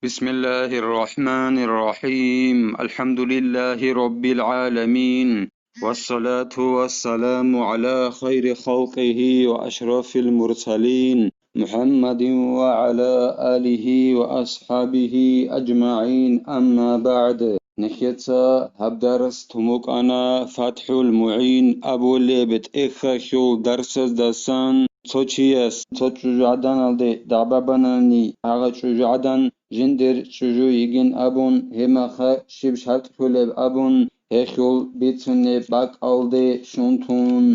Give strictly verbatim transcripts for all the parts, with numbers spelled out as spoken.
بسم الله الرحمن الرحيم. الحمد لله رب العالمين. والصلاة والسلام على خير خلقه وأشرف المرسلين محمد وعلى آله وأصحابه أجمعين. أما بعد. Нехеца гьаб дарс тумукъана ФатхӀул МугӀин абулеб тӀехьалъул дарсаздасан. Цо чияс цо чӀужугӀаданалде дагӀба банани, гьагъа чӀужугӀадан жиндир чӀужу йигин абун, гьеб мехалъ щиб шартӀ кколеб абун, гьелъул бицунеб бакӀалде щун тун.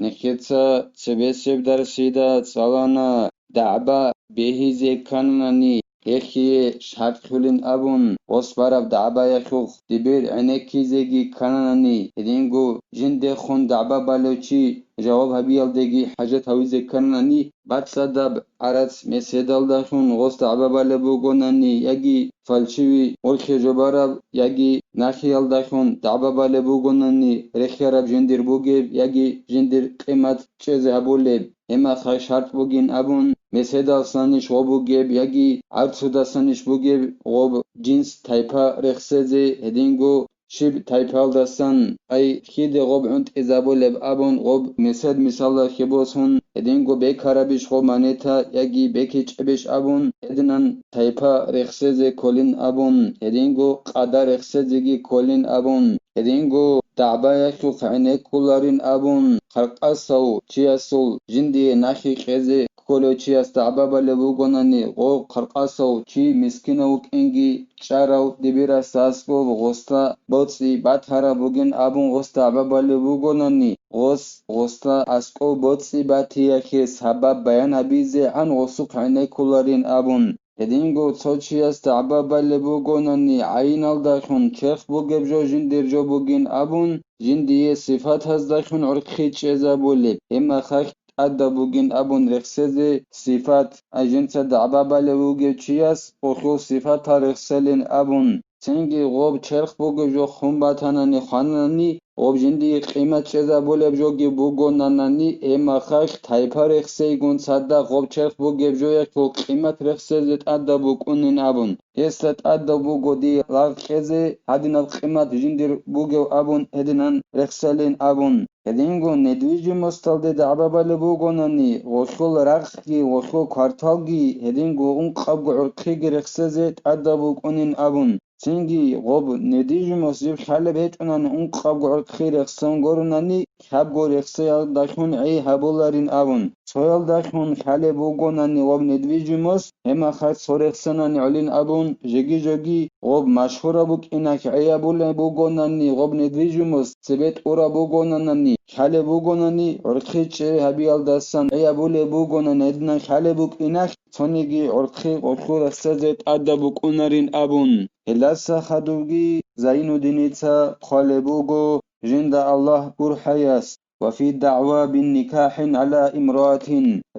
Нехеца цебесеб дарсида цӀалана, дагӀба бегьизе ккананани, гьелъие шартӀ кколин абун, гъос бараб дагӀбаялъухъ дибир гӀенеккизеги ккананани, гьединго жиндехун дагӀба балев чи жаваб гьабиялдеги хӀажат гьавизе ккананани, бацӀцӀадаб гӀарац меседалдалъун гъос дагӀба балеб бугонани, яги фальшивый, урхье жо бараб, яги нахиялдалъун дагӀба балеб бугонани, рехиараб жиндир бугеб яги жиндир къимат чӀезе гьабулеб, гьеб мехалъ шартӀ бугин абун, меседалсанищ гъоб бугеб яги гӀарцудасанищ бугеб гъоб жинс-тайпа рехсезе, гьединго щиб тайпалдасан, ай, хьиде гъоб гӀунтӀизабулеб абун, гъоб месед мисалалъе босун, гьединго бекарабищ гъоб монета яги бекичӀебищ абун, гьединан тайпа рехсезе кколин абун, гьединго къадар рехсезеги кколин абун, гьединго дагӀбаялъухъ гӀенеккуларин абун, къаркъасав чиясул жиндие нахи кьезе кколев чияс дагӀба балеб бугонани, гъо, къаркъасав чи мискинав вукӀинги чӀарав дибирасда аскӀов гъосда боцӀи батараб бугин абун гъос дагӀба балеб бугонани, гъос, гъосда аскӀов боцӀи батиялъе сабаб баян гьабизегӀан гъосухъ гӀенеккуларин абун. Гьединго цо чияс дагӀба балеб бугонани, гӀайиналдалъун черх бугеб жо жиндир жо бугин абун, жиндие сифатаздалъун гӀурхъи чӀезабулеб, гьеб мехалъ тӀадаб бугин абун рехсезе сифат, ай жинца дагӀба балев вугев чияс гъолъул сифатал рехселин абун, цинги гъоб черх бугеб жо хун батанани хванани, гъоб жиндие къимат чӀезабулеб жоги бугонанани, гьеб мехалъ тайпа рехсейгун цадахъ гъоб черх бугеб жоялъул къимат рехсезе тӀадаб букӀунин абун. Гьесда тӀадаб буго дие лагъ кьезе, гьадинаб къимат жиндир бугев абун гьединан рехселин абун. Гьединго недвижимосталде дагӀба балеб бугонани, гъолъул рагъги, гъолъул кварталги, гьединго ункъабго гӀурхъиги рехсезе тӀадаб букӀунин абун. Цинги гъоб недвижимост жиб лъалеб гьечӀонани ункъабго гӀурхъи рехсон гуронани, лъабго рехсеялдалъун гӀей гьабуларин абун. Цоялдалъун лъалеб бугонани гъоб недвижимост, гьеб мехалъ цо рехсанани гӀолин абун, жеги-жеги гъоб машгьураб букӀиналъ гӀей гьабулеб бугонани гъоб недвижимост, цебе тӀураб бугонанани, лъалеб бугонани, гӀурхъи чӀей гьабиялдасан гӀей гьабулеб бугонани гьединан лъалеб букӀиналъ, цониги гӀурхъи гъолъул рехсезе тӀадаб букӀунарин абун. Гьелдаса хадубги Зайнуддиница хъвалеб буго, жинда Аллагь гурхӀаяс: وفي الدعوى بالنكاح على امرأة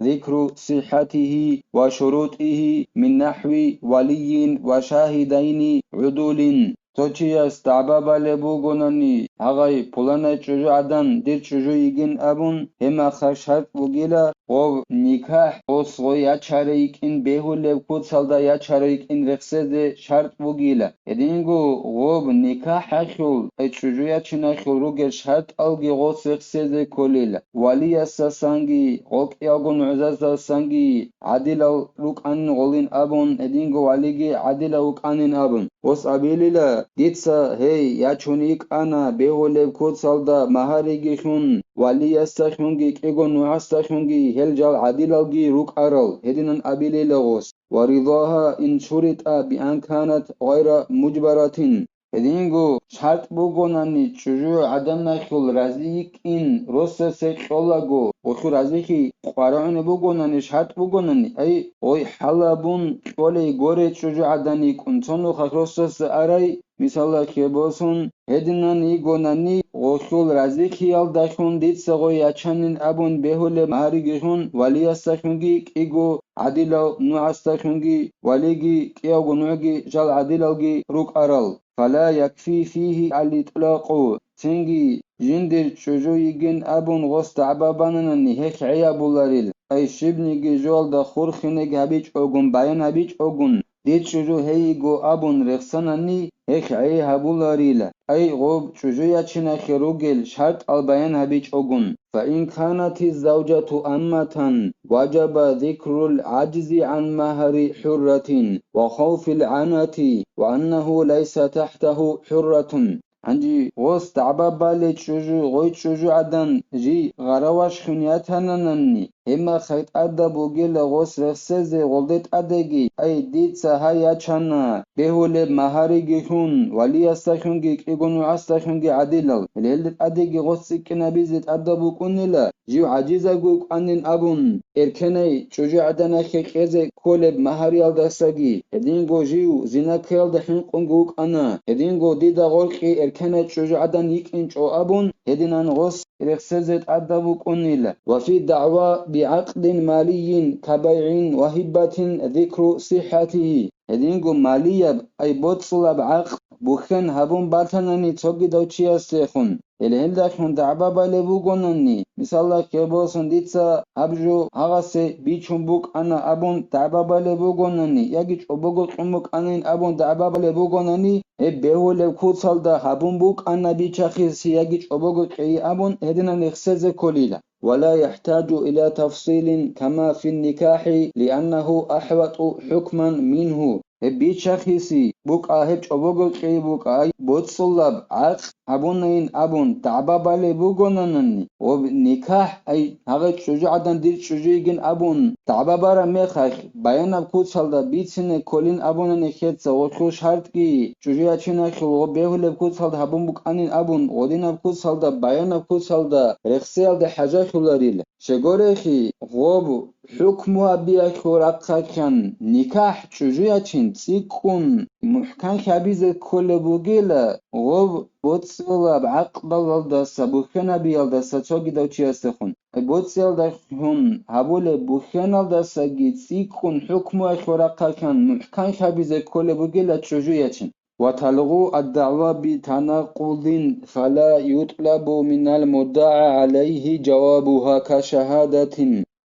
ذكر صحته وشروطه من نحو ولي وشاهدين عدول. Цо чияс дагӀба балеб бугонани, гьагъай пуланай чӀужугӀадан дир чӀужу йигин абун, гьеб мехалъ шартӀ бугила, гъоб никахӀ гъос гъой ячарай йикӀин бегьулеб куцалда ячарай йикӀин рехсезе шартӀ бугила. Гьединго гъоб никахӀалъул, ай чӀужу ячиналъул ругел шартӀалги гъос рехсезе кколила. Валиясдасанги, гъокӀиялго нугӀзаздасанги гӀадилал рукӀанин гъолин абун, гьединго валиги гӀадилав вукӀанин абун. Гъос абилила, дица гьей ячун йикӀана бегьулеб куцалда магьариги лъун, валиясдалъунги кӀиго нугӀасдалъунги гьел жал гӀадилалги рукӀарал, гьединан абилила гъос. ورضاها إن شرط بأن كانت غير مجبرة. Гьединго шартӀ бугонани чӀужугӀаданалъул рази йикӀин росасе кьолаго, гъолъул разихъи къваригӀунеб бугонани шартӀ бугонани, ай, гъой хӀалабун кьолей горе чӀужугӀадан йикӀун цо нухалъ росасе арай, мисалалъе босун, гьединан йигонани, гъолъул разихъиялдалъун дица гъой ячанин абун бегьулеб магьариги лъун, валиясдалъунги кӀиго гӀадилав нугӀасдалъунги, валиги кӀиявго нугӀги жал гӀадилалги рукӀарал. فلا يكفي فيه الإطلاق. Цинги жиндир чӀужу йигин абун гъос дагӀба бананани гьелъ гӀей гьабуларил, ай щибниги жоялда хурхинеги гьабичӀогун, баян гьабичӀогун, дир чӀужу гьей йиго абун рехсанани, гьехъ гӀей гьабуларила, ай гъоб чӀужу ячинахъе ругел шартӀал баян гьабичӀогун. فإن كانت الزوجة أمة وجب ذكر العجز عن مهر حرة وخوف العنة وأنه ليس تحته حرة. Гьанже гъос дагӀба бале чӀужу, гъой чӀужу гӀадан жий гъаравашхун ятананани, гьеб мехалъ тӀадаб бугила гъос рехсезе гъолде тӀадеги, ай, дица гьай ячана, бегьулеб магьариги хьун, валиясдалъунги кӀиго нугӀасдалъунги гӀадилал, гьелде тӀадеги гъос цӀикӀкӀинабизе тӀадаб букӀунила, жив гӀажизаго вукӀанин абун, эркенай чӀужугӀаданалъе кьезе кколеб магьариялдасаги, гьединго жив зинакаялда хӀинкъунго вукӀана, гьединго дида гъоркье эркенай чӀужугӀадан йикӀинчӀо абун, гьединан гъос рехсезе тӀадаб букӀунила. وفي الدعوى بعقد مالي كبيع وهبة ذكر صحته. Гьединго малияб, ай боцӀцӀулаб гӀакъ бухьен гьабун батанани цогидав чиясдехун, гьеле гьелдалъун дагӀба балеб бугонани, мисалда, ккебосун дица гьаб жо гьагъасе бичун букӀана абун дагӀба балеб бугонани, яги чӀобого кьун букӀанин абун дагӀба балеб бугонани, гьеб бегьулеб куцалда гьабун букӀана бичахъеси яги чӀобого кьейи абун гьединан рехсезе кколила. ولا يحتاج إلى تفصيل كما في النكاح لأنه أحوط حكما منه. Гьеб бичахъеси букӀа, гьеб чӀобого кьей букӀа, ай, боцӀцӀулаб гӀакъ гьабунайин абун дагӀба балеб бугонанани, ва никахӀ, ай, гьагъа чӀужугӀадан дир чӀужу йигин абун дагӀба бараб мехалъ, баянаб куцалда бицине кколин абунани хеца, гъолъул шартӀги чӀужу ячинахъе гъо бегьулеб куцалда гьабун букӀанин абун, гъодинаб куцалда, баянаб куцалда рехсеялде хӀажалъуларила. Щегорехи, гъоб хӀукму гьабиялъул рахъалъан никахӀ чӀужу ячин цӀикӀкӀун мухӀканлъи гьабизе кколеб бугила, гъоб боцӀцӀулаб гӀакъдалалдаса, бухьен гьабиялдаса цогидав чиясдехун. БоцӀцӀиялдалъун гьабулеб бухьеналдасаги цӀикӀкӀун хӀукмуялъул рахъалъан мухӀканлъи гьабизе кколеб бугила чӀужу ячин. وتلغو الدعوى بتناقض فلا يطلب من المدعى عليه جوابها كشهادة.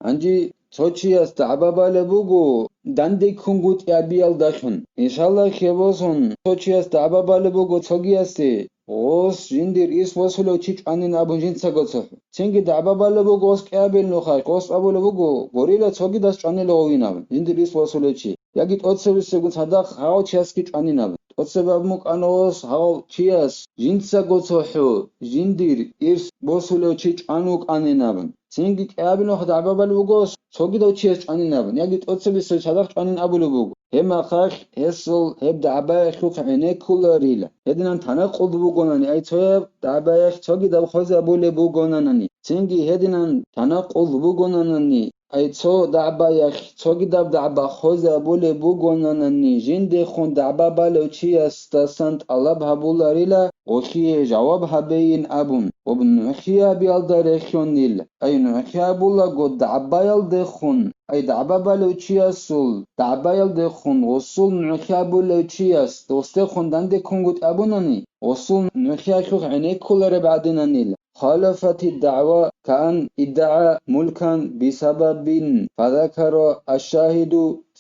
Гьанже цо чияс дагӀба балеб буго, данде ккунгутӀиябиялдалъун. Иншаллагь, хебосун, цо чияс дагӀба балеб буго цогиясе, гъос жиндир ирс босулев чи чӀванин абун жинцаго цохӀо. Цинги дагӀба балеб буго гъос кӀиабил нухалъ, гъос абулеб буго, гурила цогидас чӀванила гъовин абун, жиндир ирс босулев чи. Яги тӀоцебесебгун цадахъ гьав чиясги чӀванин абун. ТӀоцебе абун букӀана гъос гьав чияс жинцаго цохӀо, жиндир ирс босулев чи чӀван вукӀанин абун. Цинги кӀиабил нухалъ дагӀба балеб буго гъос цогидав чияс чӀванин абун, яги тӀоцебесев цадахъ чӀванин абулеб буго. Гьеб мехалъ гьесул гьеб дагӀбаялъухъ гӀенеккуларила. Гьединан танакъул бугонани, ай цояб дагӀбаялъ цогидаб хвезабулеб бугонанани, цинги гьединан танакъул бугонанани, ай цо дагӀбаялъ цогидаб дагӀба хвезабулеб бугонанани, жиндехун дагӀба балев чиясдасан тӀалаб гьабуларила, гъолъие жаваб гьабейин абун, ва нугӀлъиябиялда рехьонил, ай нугӀлъиябулаго дагӀбаялдехун, ай дагӀба балев чиясул дагӀбаялдехун гъосул нугӀлъиябулев чияс досдехун данде ккунгутӀи абунани, гъосул нугӀлъиялъухъ гӀенеккулареб гӀадинанил. خالفت الدعوى كأن ادعى ملكا بسبب فذكر الشاهد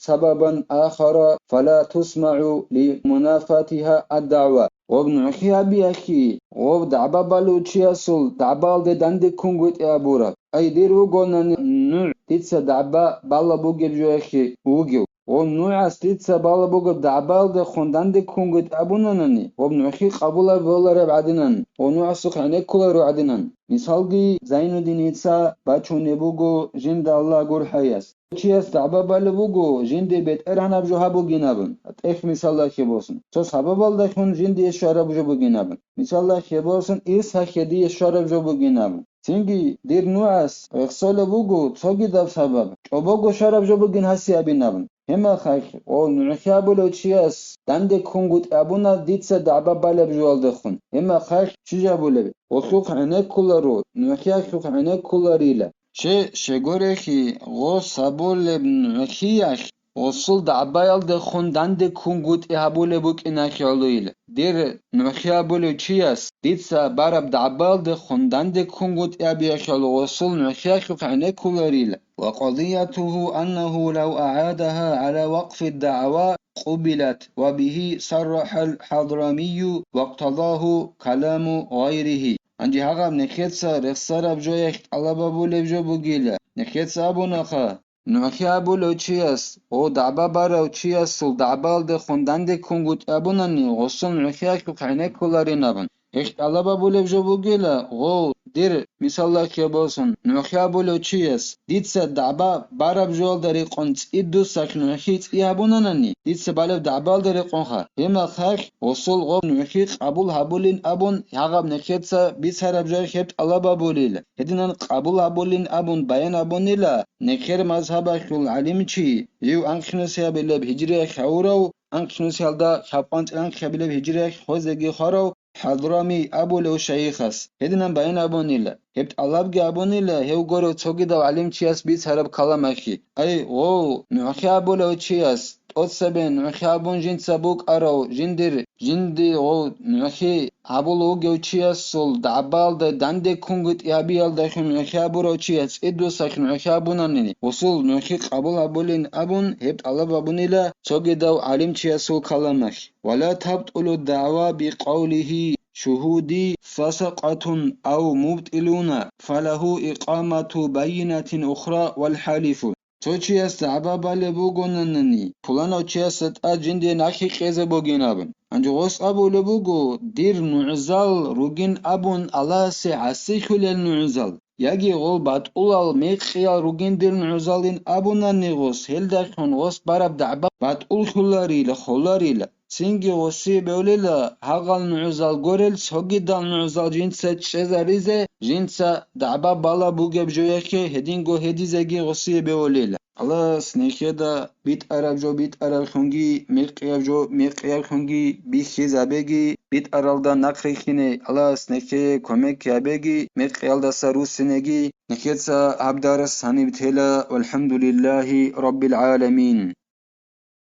سببا آخر فلا تسمع لمنافاتها الدعوى. Гъоб нугӀлъи гьабиялъе, гъоб дагӀба балев чиясул дагӀбаялде данде ккунгутӀи абураб. Ай дир вугонани нугӀ дица дагӀба балеб бугеб жоялъе вугев. Гъо нугӀас дица балеб бугеб дагӀбаялдехун данде ккунгутӀи абунанани, гъоб нугӀлъи къабулаб болареб гӀадинан, гъо нугӀасухъ гӀенеккуларо гӀадинан. Мисалги, Зайнуддиница бачунеб буго жинда Аллагь гурхӀаяс. Чияс дагӀба балеб буго жинде бетӀергьанаб жо гьабугин абун, тӀехь мисалда хебосун. Цо сабабалдалъун жиндие щвараб жо бугин абун. Мисалда хебосун, ирс гьахье дие щвараб жо бугин абун. Цинги дир нугӀас рехсолеб буго цогидаб сабаб, чӀобого щвараб жо бугин гьасие абин абун. Гьеб мехалъ, о, нугӀлъи абулев чияс данде ккунгутӀи абуна дица дагӀба балеб жоялдехун. Гьеб мехалъ чи жабулеб? Гъолъухъ гӀенеккуларо, нугӀлъиялъухъ гӀенеккуларила. Че, щегорехи, гъос гьабулеб нугӀлъиялъ гъосул дагӀбаялдехун данде ккунгутӀи гьабулеб букӀиналъе гӀолойила. Дир нугӀлъи абулев чияс дица бараб дагӀбаялдехун данде ккунгутӀи абиялъул гъосул нугӀлъиялъухъ гӀенеккуларила. وقضيته أنه لو أعادها على وقف الدعوى قبلت وبه صرح الحضرمي واقتضاه كلام غيره. Гьанже гьагъаб нехеца рехсараб жоялъ тӀалаб гьабулеб жо бугила. Нехеца абунаха, нугӀлъи гьабулев чияс, гъов дагӀба барав чиясул дагӀбаялдехун данде ккунгутӀи абунани, гъосул нугӀлъиялъухъ гӀенеккуларин абун. Гьелъ тӀалаб гьабулеб жо бугила, гъов, дир, мисаллахъе босун, нугӀлъи гьабулев чияс, дица дагӀба бараб жоялда рекъон цӀидусалъ нугӀлъи цӀи гьабунанани, дица балеб дагӀбаялда рекъонха, гьеб мехалъ гъосул гъоб нугӀлъи къабул гьабулин абун, гьагъаб нехеца бицараб жоялъ гьеб тӀалаб гьабулила. Гьединан къабул гьабулин абун баян гьабунила нехер мазгьабалъул гӀалимчи, гьев анкьнусиябилеб гьижриялъ гьавурав, анкьнусиялда лъабкъоялда анкьабилеб гьижриялъ хвезеги хварав ХӀадрами абулев шайихас. Гьединан баян гьабунила. Гьеб тӀалабги гьабунила гьев гурев цогидав гӀалимчияс бицараб каламалъе. Ай, гъов, нугӀлъи гьабулев чияс, тӀоцебе нугӀлъи гьабун жинца букӀарав, жиндир, жинди гъов нугӀлъи гьабулев вугев чиясул дагӀбаялда данде ккунгутӀи гьабиялдалъун нугӀлъи гьабурав чияс цӀидусалъ нугӀлъи гьабунани, гъосул нугӀлъи къабул гьабулин абун, гьеб тӀалаб гьабунила цогидав гӀалимчиясул каламалъ. ولا تبطل الدعوى بقوله شهودي فسقة أو مبطلون، فله إقامة بينة أخرى والحالف. Цо чияс дагӀба балеб бугонанани, пуланав чиясда тӀад жиндие нахъе кьезе бугин абун. Гьанже гъос абулеб буго, дир нугӀзал ругин абун Аллагьасе гӀасилъулел нугӀзал, яги гъол батӀулал мекъиял ругин дир нугӀзалин абунани гъос, гьелдалъун гъос бараб дагӀба батӀуллъуларила, холарила. Цинги гъосие бевлила, гьагъал нугӀзал горел цогидал нугӀзал жинца чӀезаризе, жинца дагӀба балеб бугеб жоялъе гьединго гьедизеги гъосие бевлила. Аллагьас нехеда битӀараб жо битӀараблъунги, мекъияб жо мекъиялъунги бихьизабеги, битӀаралда нахърилълъине Аллагьас нехее кумек гьабеги, мекъиялдаса руссинеги. Нехеца гьаб дарс гьаниб тела, валхӀамдулиллагьи раббил гӀаламин.